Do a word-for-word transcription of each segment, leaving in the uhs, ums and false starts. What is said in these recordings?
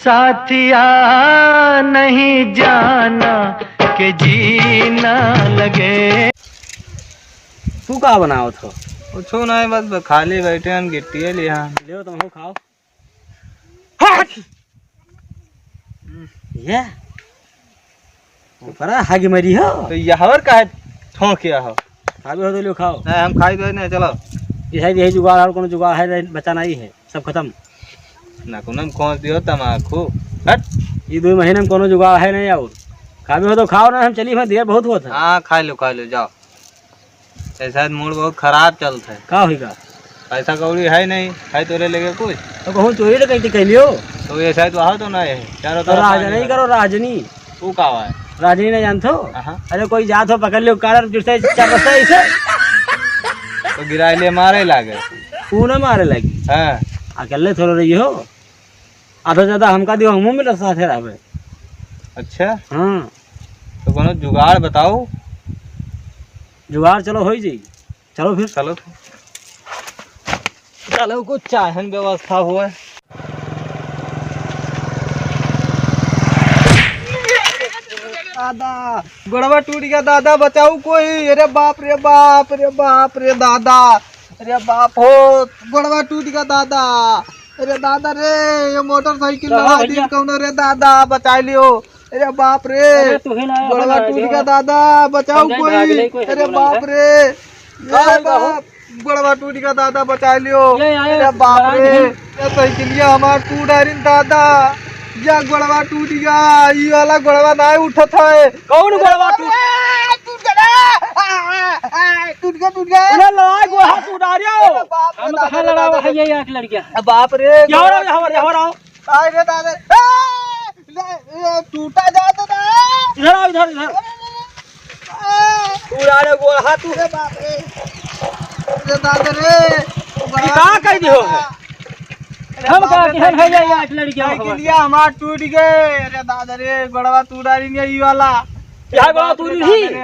साथिया, नहीं जाना के जीना लगे। तू का बनावत हो? कुछो नहीं, बस खाली बैठे हैं, गिट्टिए लिया। लियो, तुम हो खाओ। हट! ये ऊपरा हग मरी हो। तो यहवर काहे ठोंक किया हो? खाबे हो तो लियो खाओ। नहीं, हम खाई दे नहीं, चलो। ये है, यही जुगाड़ और कोनो जुगाड़ है, बचा नहीं है, सब खत्म। ना कोनो में खोस दियो तमाकू। हट। ये दो महीने में कोनो जुगाड़ है नहीं और। खाबे हो तो खाओ ना, हम चली, मैं देर बहुत होत है। हाँ, खा लो, खा लो, जाओ। ऐसा मूड बहुत खराब चलत है। का होइगा? पैसा कौड़ी है नहीं, है तोरे लेके कुछ? तो कहूँ चोरी डकैती कर लियो। तो ये शायद वहाँ तो नहीं है, चारों तो तरफ राजनी पानी करो, राजनी। तू का है? राजनी नहीं जानत हो? अहाँ। अरे कोई जात हो, पकड़ लियो, कार जिससे चार रास्ता ऐसे। तो गिराए ले मारे लागे। तू ना मारे लगी। हाँ। अकेले थोड़ा रही हो। आधा ज्यादा हमका दियो, हमहू में साथे रहबे। अच्छा। हाँ। तो कोनो जुगाड़ बताओ। जुगाड़ चलो होई जाई। चलो फिर। चलो। चलो, कुछ चाहन व्यवस्था हुआ। दादा, गोड़वा टूट गया दादा, बचाओ कोई। अरे बाप रे बाप, रे बाप रे दादा, अरे बाप हो, गोड़वा टूट गया दादा। अरे दादा रे, ये मोटरसाइकिल कहाँ लड़ा भैया? दिन कौनो रे दादा, बचा लियो। अरे बाप रे, अरे तू ही ना, गोड़वा टूट गया दादा, बचाओ कोई। अरे बाप रे, ये बाप, गोड़वा टूट गया दादा, बचा लियो। अरे बाप रे, ये साइकिलिया हमार टूट डारिन दादा, या गोड़वा टूट गया, ई वाला गोड़वा ना उठत है। कौन गोड़वा टूट? ए, टूट गया रे। आ, आ, आ, टूट गया, टूट गया। अरे लड़ाई गोड़वा टूट डारियो। अरे बाप रे, हम कहाँ लड़ावा है, ये आठ लड़कियाँ। बाप रे, यहाँ आओ, यहाँ आओ, यहाँ आओ। आय रे दादा। ए, ले, ए, टूटा जात ना। इधर आओ, इधर, इधर। अरे, अरे, अरे। उड़ा रे गोड़हा तू। अरे बाप रे। अरे दादा रे। ई का कह दियो है? अरे हम बाप का रे, किहन है, ये आठ लड़कियाँ साइकिलिया हमार टूट गए। अरे दादा रे, गोड़वा टूटा रही है ई वाला। यहाँ गोड़वा टूट रही? अरे,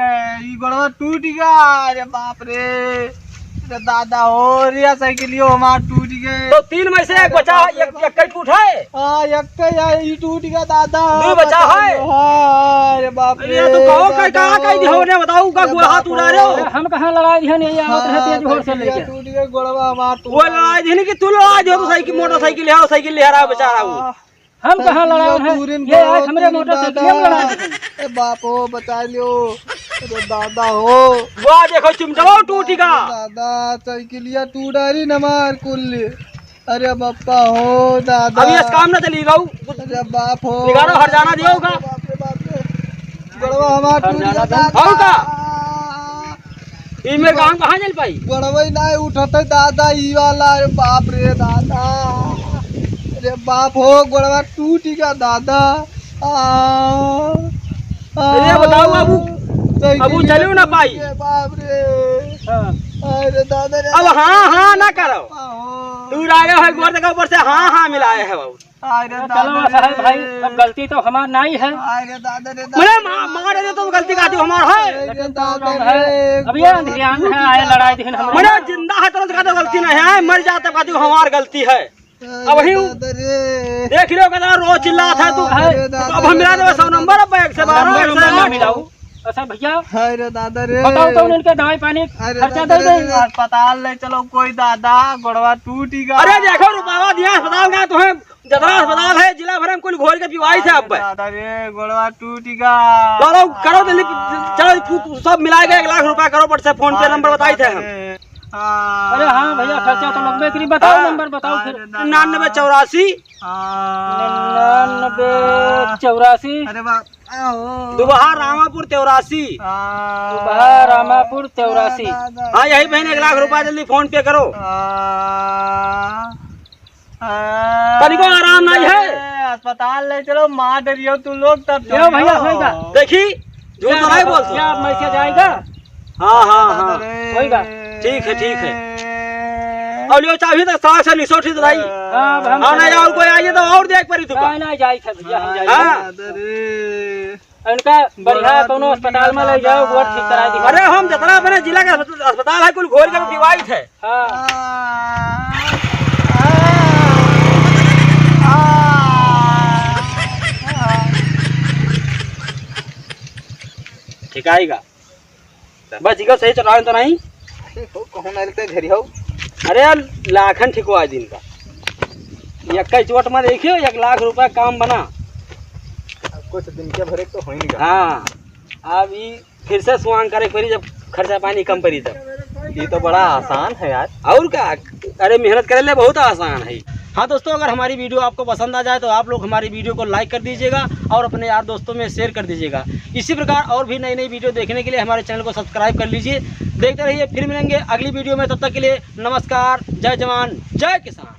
ई गोड़वा टूट गया। अरे बाप रे। अरे दादा हो, रे साइकिलियो हमार टूट गए। तो तीन में से एक बचा, एक, एक कई टूट है। हाँ, एक कई है, ई टूट गया दादा। दो बचा है। हाँ, अरे बाप रे। अरे तू कहो कई, का कई दिहो ने बताओ, का गोड़ हाथ उड़ा रहे हो? अरे हम कहाँ लड़ाई दिहन, ये आवत रहे तेज भोर से लेके। टूट गया गोड़वा हमार टूट। वो लड़ाई दिहन कि तू लड़ाई दिहो, तो साइकिल, मोटरसाइकिल ले आओ, साइकिल ले आ रहा है बेचारा वो। हम कहाँ लड़ाए हैं? ये आज हमरे मोटरसाइकिल में लड़ाए हैं। ए बाप हो, बचा लियो। अरे दादा हो। वाह, देखो, चिमटवा टूट गया। दादा, साइकिलिया टूट रही न हमार कुल। अरे बप्पा हो, दादा। अब ये काम ना चली, बाबू। अरे बाप हो। निकालो, हर जाना दियो का। बाप रे, बाप रे। गोड़वा हमार टूट गया, दादा। और का? ई मेरे गाँव कहाँ चल पाई? गोड़वई नाय उठत है दादा, ई वाला, अरे बाप रे दादा, अरे बाप हो, गोड़वा टूट गया दादा। आ, आ, अरे बताओ बाबू, तो अबू चलियो ना पाई। अरे बाप रे। हाँ। अरे दादा रे। अब हाँ, हाँ ना करो। आ, हो। तू लागे है गोड़ तक ऊपर से हाँ, हाँ मिलाए है बाबू। अरे चलो दादा साहब रे। भाई, अब गलती तो हमार नाई है। अरे दादा रे, मने दादा मा-, मार दे तो गलती का जो हमार है। अरे लेकिन तो दादा हम है, रे, अब ये अंधेरियान है, आए लड़ाई दिन हम मने जिंदा है तो का तो गलती नहीं है, मर जाते का जो हमार गलती है। अरे अब ही दादा रे। देख लियो कहता रोज चिल्लात है तू। अरे दादा अब हम रे, मिला देबे दादा सौ रे, नंबर, अब एक से बारह, नंबर एक से नंबर आठ। मिलाऊ। अच्छा भैया, अरे दादा रे। बताओ तो उनके दवाई पानी अरे खर्चा दादा दे रे, दे। अस्पताल ले चलो कोई दादा, गोड़वा टूट ही गया। अरे देखो रुपया दिया अस्पताल का, तुम्हें जतरा अस्पताल है जिला भर में कुल घोर के पिवाई थे अरे अब। दादा रे, गोड़वा टूट ही गया। चलो करो जल्दी, चलो तू, तू सब मिला के एक लाख रुपया करो, बट से फोन पे अरे नंबर बताई थे दादा हम। रे। हाँ। अरे हाँ भैया, खर्चा तो लगबे करी, बताओ हाँ। नंबर बताओ फिर। अरे दादा। निन्यानवे चौरासी। हाँ। निन्यानवे चौरासी। अरे बाप। आहो। दुबहा रामापुर तेवरासी। हाँ। दुबहा रामापुर तेवरासी। हाँ, यही बहन एक लाख रुपया जल्दी फोन पे करो। हाँ। हाँ। तनिको आराम नहीं है। अरे, अस्पताल ले चलो, मार डरियो तुम लोग तब यो भैया, चलो। होइगा। देखी, झूठ तो नहीं बोलती। क्या मैसेज आएगा? हाँ, हाँ, हाँ। अरे। होइगा। ठीक है, ठीक है। और लियो चाबी तो सास है, निसोठी तो भाई। हाँ, अब हम हाँ, नहीं, और कोई आइए तो और देख पड़ी तुका। नहीं, नहीं, जाई था भैया, हम जाई। हाँ। अरे। इनका बढ़िया बड़ा कोनो अस्पताल में ले जाओ, दादा। गोड़ ठीक करा दी। अरे, हम जितना अपने जिला के अस्पताल है, कुल घोर के पिवाई थे। हाँ। आ, आ, आ, आएगा। बस इको सही चलावे तो नहीं। हो, कहूँ नहीं लगते घरी हो। अरे यार, लाखन ठिकवा दिन का। एक का चोट में देखियो, एक लाख रुपया काम बना। अब कुछ दिन के भरे तो हो ही नहीं। हाँ, अब ई फिर से स्वांग करे पड़ी, जब खर्चा पानी कम पड़ी तब। ये तो बड़ा आसान है यार। और का? अरे, मेहनत करे ले बहुत आसान है। हाँ दोस्तों, अगर हमारी वीडियो आपको पसंद आ जाए तो आप लोग हमारी वीडियो को लाइक कर दीजिएगा और अपने यार दोस्तों में शेयर कर दीजिएगा। इसी प्रकार और भी नई नई वीडियो देखने के लिए हमारे चैनल को सब्सक्राइब कर लीजिए। देखते रहिए, फिर मिलेंगे अगली वीडियो में। तब तक के लिए नमस्कार, जय जवान, जय किसान।